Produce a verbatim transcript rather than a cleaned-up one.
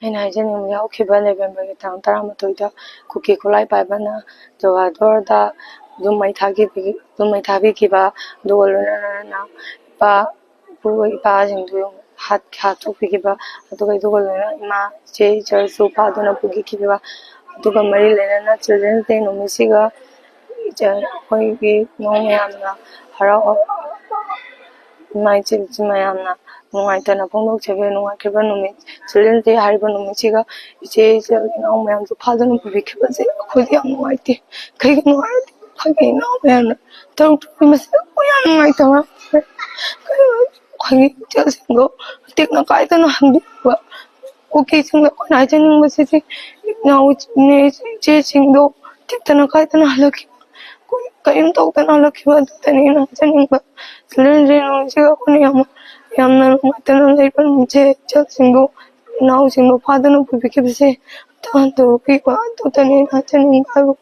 ꯑꯩꯅ ꯍꯥꯏꯖꯅꯤꯡꯕꯗꯤ, ꯍꯧꯈꯤꯕ ꯅꯕꯦꯝꯕꯔꯒꯤ ꯇꯥꯡ ꯇꯔꯥꯃꯥꯊꯣꯏꯗ ꯀꯨꯀꯤ ꯈꯨꯠꯂꯥꯏ ꯄꯥꯏꯕꯅ ꯖꯣꯒꯥꯗꯣꯔꯗ ꯌꯨꯝ ꯃꯩ ꯊꯥꯈꯤꯕꯒꯤ, ꯌꯨꯝ ꯃꯩ ꯊꯥꯕꯤꯈꯤꯕ, ꯑꯗꯨꯒ ꯂꯣꯏꯅꯅ ꯏꯄꯥ, ꯏꯄꯨ ꯏꯄꯥꯁꯤꯡꯗꯨ ꯍꯥꯠ-, ꯍꯥꯠꯇꯣꯛꯄꯤꯈꯤꯕ, ꯑꯗꯨꯒ, ꯑꯗꯨꯒ ꯂꯣꯏꯅꯅ ꯏꯃꯥ, ꯏꯆꯦ, ꯏꯆꯜꯁꯨ ꯐꯥꯗꯨꯅ ꯄꯨꯈꯤꯈꯤꯕ, ꯑꯗꯨꯒ ꯃꯔꯤ ꯂꯩꯅꯅ Children's Day ꯅꯨꯃꯤꯠꯁꯤꯒ ꯏꯆ-, ꯑꯩꯈꯣꯏꯒꯤ ꯏꯃꯧ ꯃꯌꯥꯝꯅ ꯍꯔꯥꯎ, ꯏꯃꯥ ꯏꯆꯤꯜ ꯏꯆꯤꯜ ꯃꯌꯥꯝꯅ ꯅꯨꯡꯉꯥꯏꯇꯅ ꯐꯣꯡꯗꯣꯛꯆꯔꯤ꯫ ꯅꯨꯡꯉꯥꯏꯈ꯭ꯔꯕ ꯅꯨꯃꯤꯠ, Children's Day ꯍꯥꯏꯔꯤꯕ ꯅꯨꯃꯤꯠꯁꯤꯒ ꯏꯆꯦ ꯏꯆꯜ ꯏꯅꯥꯎ ꯃꯌꯥꯝꯁꯨ ꯐꯥꯗꯨꯅ ꯄꯨꯕꯤꯈꯤꯕꯁꯦ ꯑꯩꯈꯣꯏꯗꯤ ꯌꯥꯝ ꯅꯨꯡꯉꯥꯏꯇꯦ꯫ ꯀꯩꯒꯤꯅꯣ ꯍꯥꯏꯔꯗꯤ ꯑꯩꯈꯣꯏꯒꯤ ꯏꯅꯥꯎ ꯃꯌꯥꯝꯅ ꯇꯔꯨꯛ ꯇꯔꯨꯛꯀꯤ ꯃꯁꯤꯡ ꯑꯩꯈꯣꯏ ꯌꯥꯝ ꯅꯨꯡꯉꯥꯏꯇꯕ ꯍꯥꯏꯇꯥꯔꯦ꯫ ꯀꯩꯅꯣ ꯍꯥꯏꯗꯤ ꯑꯩꯈꯣꯏꯒꯤ ꯏꯆꯦꯁꯤꯡꯗꯣ ꯇꯦꯛꯅ ꯀꯥꯏꯗꯅ ꯍꯟꯕꯤꯕ꯫ ꯀꯨꯀꯤꯁꯤꯡꯗ ꯑꯩꯈꯣꯏꯅ ꯍꯥꯏꯖꯅꯤꯡꯕꯁꯤꯗꯤ, ꯏꯅꯥꯎ ꯏꯆꯦꯁꯤꯡꯗꯣ ꯇꯦꯛꯇꯅ ꯀꯥꯏꯗꯅ ꯍꯜꯂꯛꯈꯤꯕ, ꯀꯔꯤꯝ ꯇꯧꯗꯅ ꯍꯜꯂꯛꯈꯤꯕ ꯑꯗꯨꯗꯅꯤ ꯑꯩꯅ ꯍꯥꯏꯖꯅꯤꯡꯕ꯫ Children's Day ꯅꯨꯃꯤꯠꯁꯤꯒ ꯑꯩꯈꯣꯏꯅ ꯌꯥꯝ, ꯌꯥꯝꯅ ꯅꯨꯡꯉꯥꯏꯇꯅ ꯂꯩꯕ ꯅꯨꯃꯤꯠꯁꯦ꯫ ꯏꯆꯜꯁꯤꯡꯗꯣ, ꯏꯅꯥꯎꯁꯤꯡꯗꯣ ꯐꯥꯗꯅ ꯄꯨꯕꯤꯈꯤꯕꯁꯦ ꯑꯝꯇ ꯍꯟꯗꯣꯛꯄꯤꯕ ꯑꯗꯨꯗꯅꯤ ꯑꯩꯅ ꯍꯥꯏꯖꯅꯤꯡꯕ ꯍꯥꯏꯕꯕꯨ꯫